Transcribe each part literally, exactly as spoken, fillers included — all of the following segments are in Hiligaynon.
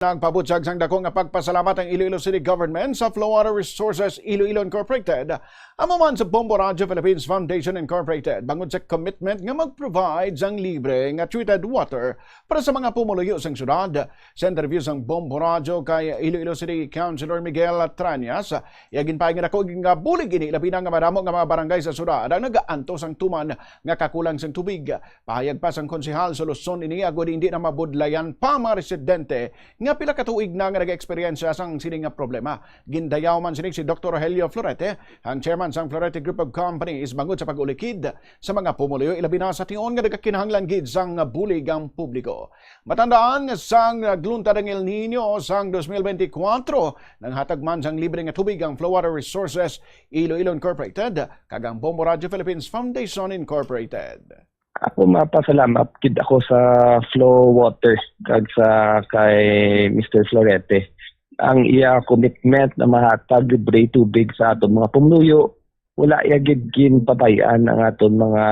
Nagpabutyag sang dako nga pagpasalamat ang Iloilo City Government sa Flow Water Resources Iloilo Incorporated, amo man sa Bombo Radio Philippines Foundation Incorporated, bangod sa commitment nga mag-provide sang libre nga treated water para sa mga pumuluyo sang syudad. Sa interview sang Bombo Radio kay Iloilo City Councilor Miguel Trañas, iya ginpaay nga dako nga bulig ini, labi na nga madamo nga mga barangay sa syudad ang nagaantos sang tuman nga kakulang sang tubig. Pahayag pa sang konsehal, solusyon ini agod hindi na mabudlayan pa mga residente nga pila ka tuig na nga nag-eksperyensya sang sini nga problema. Gindayaw man sini si Doktor Rogelio Florete, ang chairman sang Florete Group of Companies, bangod sa pag-ulikid sa mga pumuluyo, ilabi na sa tion nga nagakinahanglan gid sang bulig ang publiko. Matandaan nga sang nagluntad ang El Nino sang twenty twenty-four, nanghatag man sang libre nga tubig ang Flow Water Resources Iloilo Incorporated kag ang Bombo Radio Philippines Foundation Incorporated. Ako mapasalamat gid ako sa Flow Water kag sa kay Mister Florete. Ang iya commitment na mahatag libre tubig sa aton mga pumuluyo, wala iya gid ginpabay-an ang aton mga,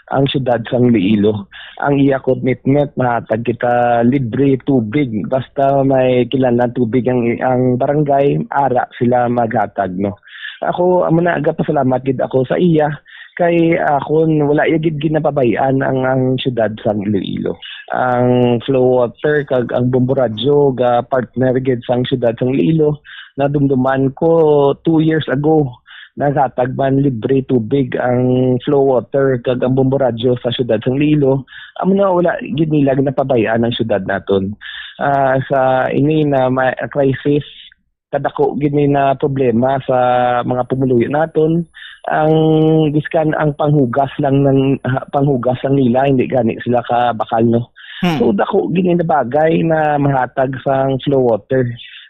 ang siyudad sang Iloilo. Ang iya commitment, mahatag kita libre tubig. Basta may kinahanglan tubig ang, ang barangay, ara sila maghatag, no? Ako, amo na, agapasalamat gid ako sa iya, kay akon wala iya gid ginapabay-an ang, ang siyudad sang Iloilo. Ang Flow Water kag ang Bombo Radyo ga partner gid sang siyudad sang Iloilo. Nadumduman ko two years ago, naghatag man libre tubig ang Flow Water kag ang Bombo Radyo sa siyudad sang Iloilo. Amo na, wala gid nila ginapabay-an ang siyudad naton. Ah, sa ini na ma-, crisis, kadako gid ni na problema sa mga pumuluyo naton. Ang, biskan ang panghugas lang ng, ha, panghugas lang nila, hindi gani sila kabakal, no? Hmm. So, dako gid ni na bagay na mahatag sang Flow Water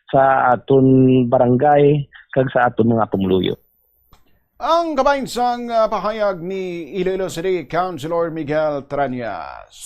sa aton barangay kag sa aton mga pumuluyo. Ang kabahin sang, ah, pahayag ni Iloilo City Councilor Miguel Trañas.